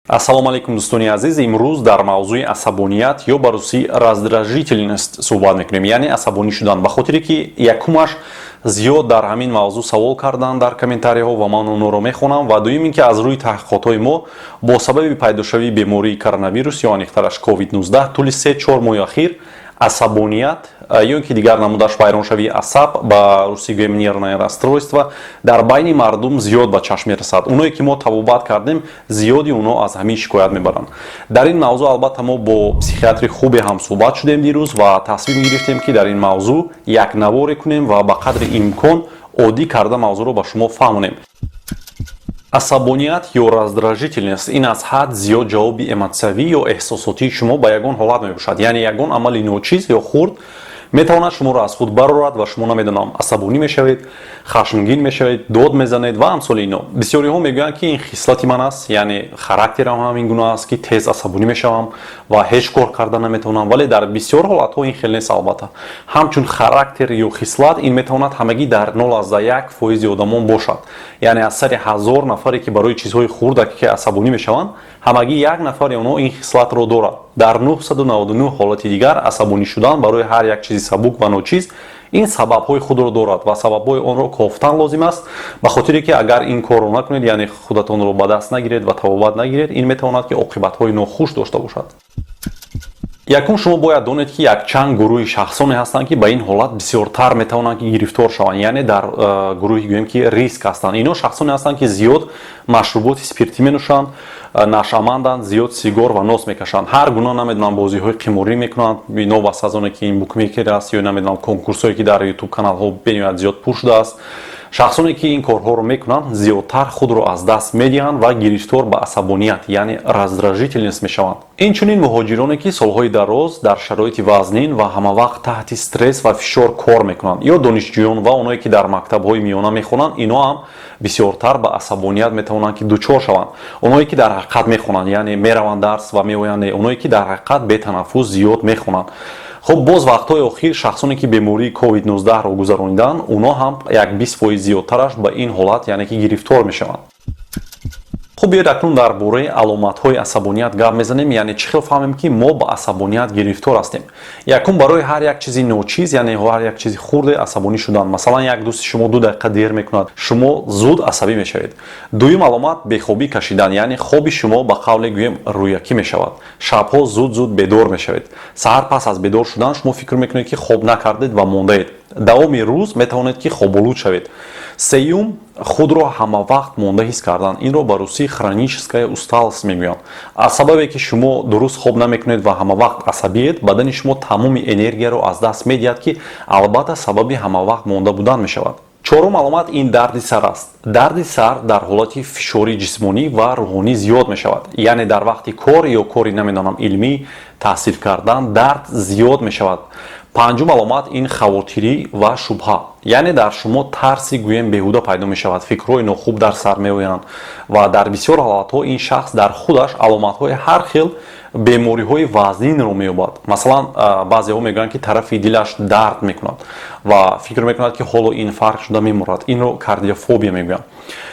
Ассалому алайкум, дӯстони азиз. Имрӯз дар мавзӯи асабоният ё ба русӣ раздражительность суҳбат мекунем, яъне асабонӣ шудан. Ба хотире ки якумаш, зиёд дар ҳамин мавзӯъ савол карданд дар комментариҳо ва ман онҳоро мехонам, ва дуюм ин ки аз рӯи таҳқиқотҳои мо бо сабаби пайдошавии бемории коронавирус ё аниқтараш COVID-19 тӯли 3-4 моҳи ахир асабоният ё ки дигар намудаш вайроншавии асаб, ба русӣ гӯем нервное расстройство, дар байни мардум зиёд ба чашм мерасад. Оное ки мо табобат кардем, зиёди онҳо аз ҳамин шикоят мебаранд. Дар ин мавзӯъ албатта мо бо психиатри хубе ҳам суҳбат шудем дирӯз ва тасмим гирифтем, ки дар ин мавзӯъ як наворе кунем ва ба қадри имкон оддӣ карда мавзӯъро ба шумо фаҳмонем. Асабоният ё раздражительность ин аз ҳад зиёд ҷавоби эмотсиявӣ ё эҳсосотии шумо ба ягон ҳолат мебошад, яъне ягон амали ночиз ё хурд метавонад шуморо аз худ барорад ва шумо, намедонам, асабонӣ мешавед, хашмгин мешавед, дод мезанед ва амсоли ино. Бисёриҳо мегӯянд, ки ин хислати ман аст, яъне характерам ҳамин гуна аст, ки тез асабонӣ мешавам ва ҳеҷ кор карда наметавонам. Вале дар бисёр ҳолатҳо ин хел нест. Албатта, ҳамчун характер ё хислат ин метавонад ҳамагӣ дар 0,1 фоизи одамон бошад, яъне аз сари 1000 нафаре, ки барои чизҳои хурдаке ки асабонӣ мешаванд, ҳамагӣ як нафари онҳо ин хислатро дорад. Дар 999 ҳолати дигар асабонӣ шудан барои ҳар як чизи сабук ва ночиз ин сабабҳои худро дорад ва сабабҳои онро кофтан лозим аст, ба хотире ки агар ин корро накунед, яъне худатонро ба даст нагиред ва табобат нагиред, ин метавонад, ки оқибатҳои нохуш дошта бошад. Якум, шумо бояд донед, ки якчанд гурӯҳи шахсоне ҳастанд, ки ба ин ҳолат бисёртар метавонанд, ки гирифтор шаванд, яъне дар гурӯҳи, гӯем, ки риск ҳастанд. Ино шахсоне ҳастанд, ки зиёд машруботи спиртӣ менӯшанд, нашъаманданд, зиёд сигор ва нос мекашанд, ҳар гуна, намедонам, бозиҳои қиморӣ мекунанд, новобаста аз оне ки ин букмекер аст ё, намедонам, конкурсҳое, ки дар Ютуб каналҳо бениҳоят зиёд пур шудааст. Шахсоне, ки ин корҳоро мекунанд, зиёдтар худро аз даст медиҳанд ва гирифтор ба асабоният, яъне раздражительность мешаванд. Инчунин муҳоҷироне, ки солҳои дароз дар шароити вазнин ва ҳамавақт таҳти стресс ва фишор кор мекунанд, ё донишҷӯён ва оное, ки дар мактабҳои миёна мехонанд, ино ҳам бисёртар ба асабоният метавонанд, ки дучор шаванд. Оное, ки дар ҳақиқат мехонанд, яъне мераванд дарс ва меоянд, оное, ки дар ҳақиқат бетанаффус зиёд мехонанд. Хуб, боз вақтҳои охир шахсоне, ки бемории COVID-19-ро гузарониданд, онҳо ҳам як 20 фоиз зиёдтараш ба ин ҳолат, яъне ки гирифтор мешаванд. Хуб, биёед акнун дар бораи аломатҳои асабоният гап мезанем, яъне чӣ хел фаҳмем, ки мо ба асабоният гирифтор ҳастем. Якум, барои ҳар як чизи ночиз, яъне ҳар як чизи хурде асабонӣ шудан. Масалан, як дӯсти шумо 2 дақиқа дер мекунад, шумо зуд асабӣ мешавед. Дуюм аломат: бехобӣ кашидан, яъне хоби шумо, ба қавле гӯем, рӯякӣ мешавад. Шабҳо зуд зуд бедор мешавед. Саҳар пас аз бедор шудан шумо фикр мекунед, ки хоб накардед ва мондаед. Давоми рӯз метавонед, ки хоболуд шавед. Сеюм, худро ҳамавақт монда ҳис кардан. Инро ба русӣ хроническая усталость мегӯянд. Аз сабабе ки шумо дуруст хоб намекунед ва ҳамавақт асабиед, бадани шумо тамоми энергияро аз даст медиҳад, ки албатта сабаби ҳамавақт монда будан мешавад. Чорум аломат ин дарди сар аст. Дарди сар дар ҳолати фишори ҷисмонӣ ва рӯҳонӣ зиёд мешавад, яъне дар вақти кор ё кори, намедонам, илмӣ, таҳсил кардан дард зиёд мешавад. Панҷум аломат ин хавотирӣ ва шубҳа, яъне дар шумо тарси, гӯем, беҳуда пайдо мешавад, фикрҳои нохуб дар сар меоянд ва дар бисёр ҳолатҳо ин шахс дар худаш аломатҳои ҳар хел бемориҳои вазнинро меёбад. Масалан, баъзеҳо мегӯянд, ки тарафи дилаш дард мекунад ва фикр мекунад, ки ҳоло инфаркт шуда мемурад. Инро кардиофобия мегӯянд.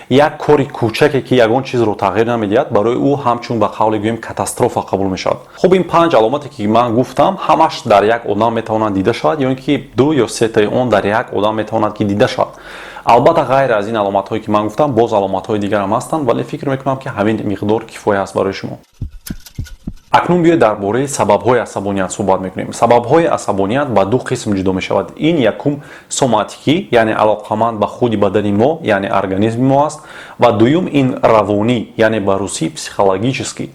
Як кори кӯчаке, ки ягон чизро тағйир намедиҳад, барои ӯ ҳамчун, ба қавле гӯем, катастрофа қабул мешавад. Хуб, ин панҷ аломате, ки ман гуфтам, ҳамаш дар як одам метавонад дида шавад ё ин ки ду ё сетаи он дар як одам метавонад, ки дида шавад. Албатта, ғайр аз ин аломатҳое, ки ман гуфтам, боз аломатҳои дигарам ҳастанд, вале фикр мекунам, ки ҳамин миқдор кифоя аст барои шумо. Акнун биёед дар бораи сабабҳои асабоният суҳбат мекунем. Сабабҳои асабоният ба ду қисм ҷудо мешавад. Ин якум соматикӣ, яъне алоқаманд ба худи бадани мо, яъне организми мо аст, ва дуюм ин равонӣ, яъне ба русӣ психологический.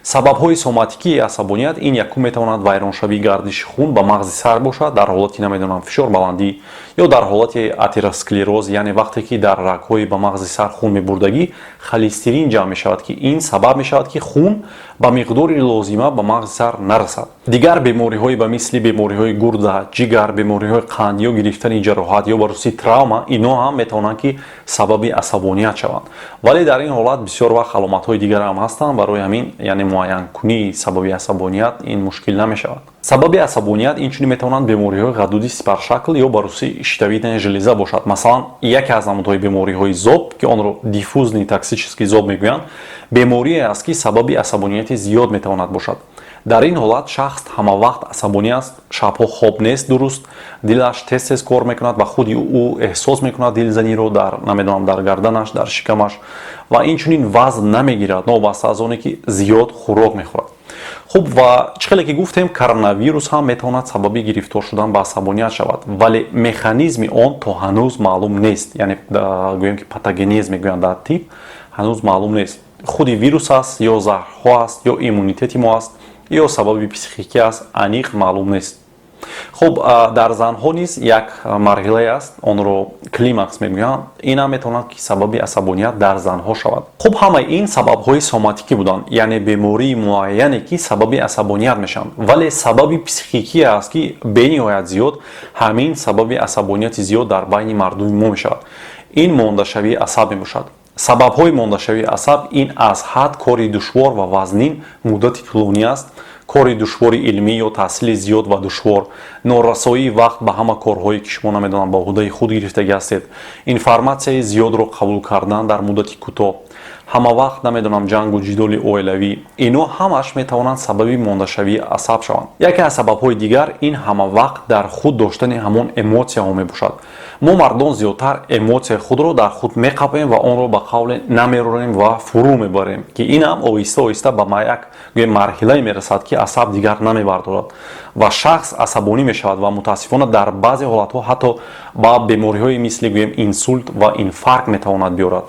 Сабабҳои соматикии асабоният ин якум метавонад вайроншавии гардиши хун ба мағзи сар бошад дар ҳолати, намедонам, фишорбаландӣ ё дар ҳолати атеросклероз, яъне вақте ки дар рагҳои ба мағзи сар хун мебурдагӣ холестерин ҷамъ мешавад, ки ин сабаб мешавад, ки хун ба миқдори лозима ба мағзи сар нарасад. Дигар бемориҳои ба мисли бемориҳои гурда, ҷигар, бемориҳои қанд ё гирифтани ҷароҳат ё ба русӣ травма, ино ҳам метавонанд, ки сабаби асабоният шаванд. Вале дар ин ҳолат бисёр вақт аломатҳои дигар ҳам ҳастанд, барои ҳамин, яъне муайянкунии сабаби асабоният ин мушкил намешавад. Сабаби асабоният инчунин метавонанд бемориҳои ғадуди сипаршакл ё ба русӣ щитовидная железа бошад. Масалан, яке аз намудҳои бемориҳои зоб, ки онро диффузный токсический зоб мегӯянд, беморие аст, ки сабаби асабонияти зиёд метавонад бошад. Дар ин ҳолат шахс ҳамавақт асабонӣ аст, шабҳо хоб нест дуруст, дилаш тез тез кор мекунад ва худи ӯ эҳсос мекунад дилзаниро дар, намедонам, дар гарданаш, дар шикамаш ва инчунин вазн намегирад, новобаста аз оне ки зиёд хӯрок мехӯрад. Хуб, ва чӣ хеле ки гуфтем, коронавирус ҳам метавонад сабаби гирифтор шудан ба асабоният шавад, вале механизми он то ҳанӯз маълум нест, яъне гӯем ки патогенез мегӯянд дар тиб, ҳанӯз маълум нест: худи вирус аст ё заҳрҳо аст, ё иммунитети мо аст, ё сабаби психикӣ аст, аниқ маълум нест. Хуб, дар занҳо низ як марҳилае аст, онро климакс мегӯянд, инам метавонад ки сабаби асабоният дар занҳо шавад. Хуб, ҳамаи ин сабабҳои соматикӣ буданд, яъне бемории муайяне, ки сабаби асабоният мешаванд. Вале сабаби психикие аст, ки бениҳоят зиёд ҳамин сабаби асабонияти зиёд дар байни мардуми мо мешавад, ин мондашавии асаб мебошад. Сабабҳои мондашавии асаб ин аз ҳад кори душвор ва вазнин муддати тӯлонӣ аст, кори душвори илмӣ ё таҳсили зиёд ва душвор, норасоии вақт ба ҳама корҳое, ки шумо, намедонам, ба уҳдаи худ гирифтагӣ ҳастед, информатсияи зиёдро қабул кардан дар муддати кӯтоҳ, ҳама вақт, намедонам, ҷангу ҷидоли оилавӣ, ино ҳамаш метавонанд сабаби мондашавии асаб шаванд. Яке аз сабабҳои дигар ин ҳама вақт дар худ доштани ҳамон эмотсияҳо мебошад. Мо мардон зиёдтар эмотсияи худро дар худ меқапем ва онро, ба қавле, намерорем ва фурӯ мебарем, ки инам оҳиста оҳиста ба як марҳилае мерасад, ки асаб дигар намебардорад ва шахс асабонӣ мешавад ва мутаассифона дар баъзе ҳолатҳо ҳатто ба бемориҳои мисли, гӯем, инсулт ва инфаркт метавонад биёрад.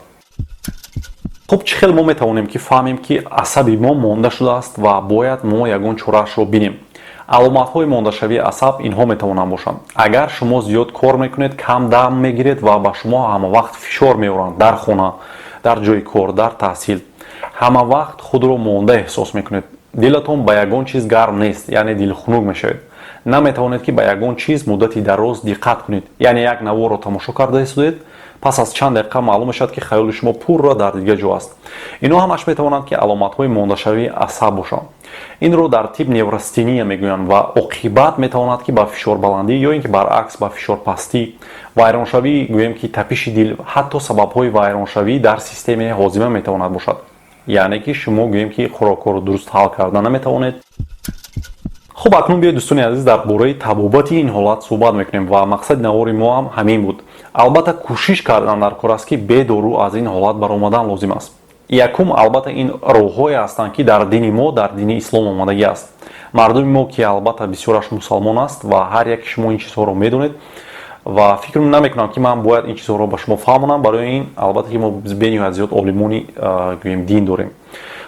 Хуб, чӣ хел мо метавонем ки фаҳмем, ки асаби мо монда шудааст ва бояд мо ягон чораашро бинем? Аломатҳои мондашавии асаб инҳо метавонанд бошанд: агар шумо зиёд кор мекунед, кам дам мегиред ва ба шумо ҳамавақт фишор меоранд дар хона, дар ҷои кор, дар таҳсил, ҳама вақт худро монда эҳсос мекунед, дилатон ба ягон чиз гарм нест, яъне дилхунук мешавед, наметавонед ки ба ягон чиз муддати дароз диққат кунед, яъне як наворро тамошо карда истодед, пас аз чанд дақиқа маълум мешавад, ки хаёли шумо пурра дар дигар ҷо аст. Инҳо ҳамаш метавонанд ки аломатҳои мондашавии асаб бошанд. Инро дар тиб неврастения мегӯянд ва оқибат метавонад ки ба фишорбаландӣ ё ин ки баръакс ба фишорпастӣ, вайроншавии, гӯем ки, тапиши дил, ҳатто сабабҳои вайроншавӣ дар системаи ҳозима метавонад бошад, яъне ки шумо, гӯем ки, хӯрокҳоро дуруст ҳал карда наметавонед. Хуб, акнун биёед, дӯстони азиз, дар бораи табобати ин ҳолат суҳбат мекунем ва мақсади навори мо ҳам ҳамин буд. Албатта, кӯшиш кардан дар кор аст, ки бе дору аз ин ҳолат баромадан лозим аст. Якум, албатта, ин роҳҳое ҳастанд, ки дар дини мо, дар дини ислом омадагӣ аст. Мардуми мо, ки албатта бисёраш мусалмон аст ва ҳар яке шумо ин чизҳоро медонед ва фикр намекунам, ки ман бояд ин чизҳоро ба шумо фаҳмонам. Барои ин, албатта, ки мо бениҳоят зиёд олимони, гӯем, дин дорем.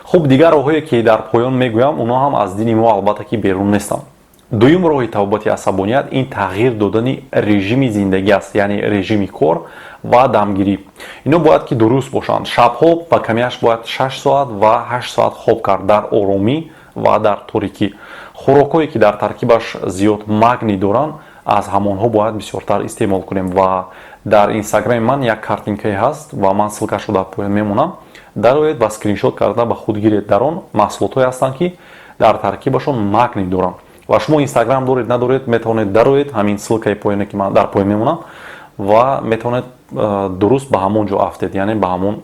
Хуб, дигар роҳҳое, ки дар поён мегӯям, онҳо ҳам аз дини мо, албатта, ки берун нестанд. Дуюм роҳи табобати асабоният ин тағйир додани режими зиндагӣ аст, яъне режими кор ва дамгирӣ. Ино бояд ки дуруст бошанд. Шабҳо ба камиаш бояд 6 соат ва 8 соат хоб кард, дар оромӣ ва дар торикӣ. Хӯрокҳое, ки дар таркибаш зиёд магний доранд, аз ҳамонҳо бояд бисёртар истеъмол кунем. Ва дар инстаграми ман як картинкае ҳаст ва ман ссылкашро дар поён мемонам, дароед ва скриншот карда ба худ гиред. Дар он маҳсулотҳое ҳастанд, ки дар таркибашон магний доранд. Ва шумо инстаграм доред, надоред, метавонед дароед ҳамин ссылкаи поёне, ки ман дар поён мемонам, ва метавонед дуруст ба ҳамон ҷо афтед, яъне ба ҳамон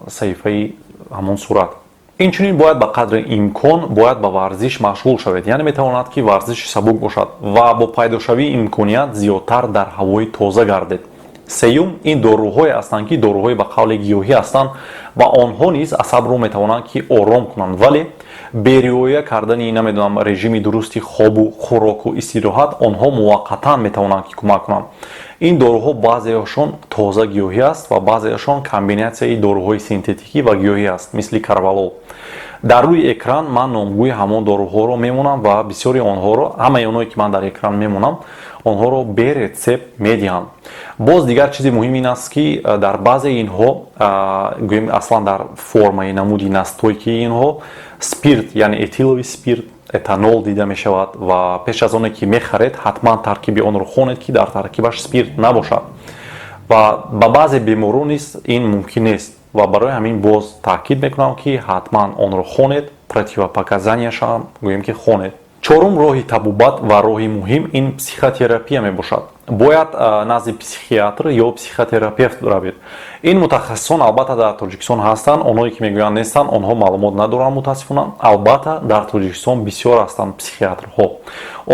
саҳифаи ҳамон сурат. Инчунин бояд ба қадри имкон бояд ба варзиш машғул шавед, яъне метавонад ки варзиши сабук бошад ва бо пайдошавии имконият зиёдтар дар ҳавои тоза гардед. Сеюм, ин доруҳое ҳастанд, ки доруҳои ба қавли гиёҳӣ ҳастанд ва онҳо низ асабро метавонанд ки ором кунанд, вале бе риоя кардани, намедонам, режими дурусти хобу хӯроку истироҳат онҳо муваққатан метавонанд ки кӯмак кунанд. Ин доруҳо баъзеашон тоза гиёҳӣ аст ва баъзеашон комбинатсияи доруҳои синтетикӣ ва гиёҳӣ аст, мисли корвалол. Дар рӯи экран ман номгӯи ҳамон доруҳоро мемонам ва бисёри онҳоро, ҳамаи онҳое, ки ман дар экран мемонам, онҳоро бе рецепт медиҳанд. Боз дигар чизи муҳим ин аст, ки дар баъзеи инҳо, гӯем, аслан дар формаи намуди настойкаи инҳо спирт, яъне этиловый спирт, этанол дида мешавад. Ва пеш аз оне ки мехаред, ҳатман таркиби онро хонед, ки дар таркибаш спирт набошад. Ва ба баъзе беморон низ ин мумкин нест ва барои ҳамин боз таъкид мекунам, ки ҳатман онро хонед, противопоказанияшам, гӯем, ки хонед. Чорум роҳи табобат ва роҳи муҳим ин психотерапия мебошад. Бояд назди психиатр ё психотерапевт равед. Ин мутахассисон, албатта, дар Тоҷикистон ҳастанд. Онҳое ки мегӯянд, нестанд, онҳо маълумот надоранд, мутаассифона. Албатта, дар Тоҷикистон бисёр ҳастанд психиатрҳо.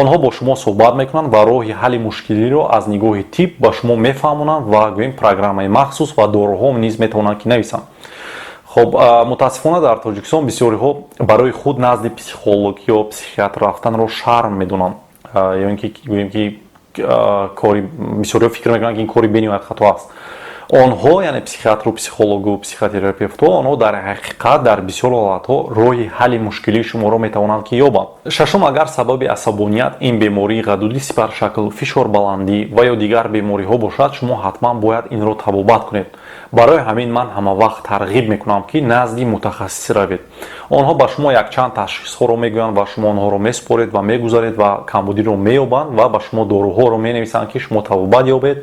Онҳо бо шумо суҳбат мекунанд ва роҳи ҳалли мушкилиро аз нигоҳи тиб ба шумо мефаҳмонанд ва, гӯем, программаи махсус ва доруҳо низ метавонанд ки нависанд. Хуб, мутаассифона, дар Тоҷикистон бисёриҳо барои худ назди психолог ё психиатр рафтанро шарм медонанд ё ин ки, гӯем, ки кори бисёриҳо фикр мекунанд, ки ин кори бениҳоят хато аст. Онҳо, яъне психиатру, психологу, психотерапевтҳо, онҳо дар ҳақиқат дар бисёр ҳолатҳо роҳи ҳалли мушкилии шуморо метавонанд ки ёбанд. Шашум, агар сабаби асабоният ин бемории ғадуди сипаршакл, фишорбаландӣ ва ё дигар бемориҳо бошад, шумо ҳатман бояд инро табобат кунед. Барои ҳамин ман ҳамавақт тарғиб мекунам, ки назди мутахассис равед. Онҳо ба шумо якчанд ташхисҳоро мегӯянд ва шумо онҳоро месупоред ва мегузаред ва камбудиро меёбанд ва ба шумо доруҳоро менависанд, ки шумо табобат ёбед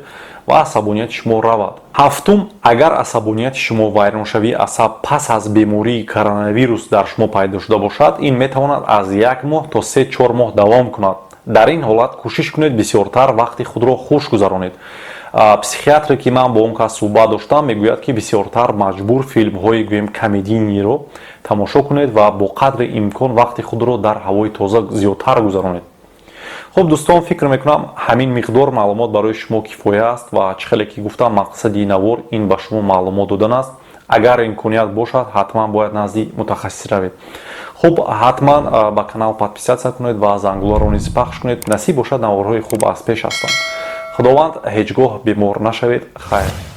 ва асабонияти шумо равад. Ҳафтум, агар асабонияти шумо вайроншавии асаб пас аз бемории коронавирус дар шумо пайдо шуда бошад, ин метавонад аз як моҳ то 3-4 моҳ давом кунад. Дар ин ҳолат кӯшиш кунед, бисёртар вақти худро хуш гузаронед. Психиатре, ки ман бо он кас суҳбат доштам, мегӯяд, ки бисёртар маҷбур филмҳои, гӯем, комедийныйро тамошо кунед ва бо қадри имкон вақти худро дар ҳавои тоза зиёдтар гузаронед. Хуб, дӯстон, фикр мекунам, ҳамин миқдор маълумот барои шумо кифоя аст ва чӣ хеле ки гуфтам, мақсади навор ин ба шумо маълумот додан аст. Агар имконият бошад, ҳатман бояд назди мутахассис равед. Хуб, ҳатман ба канал подписаться кунед ва зангуларо низ пахш кунед. Насиб бошад, наворҳои хуб аз пеш ҳастанд. Худованд, ҳеҷ гоҳ бемор нашавед. Хайр.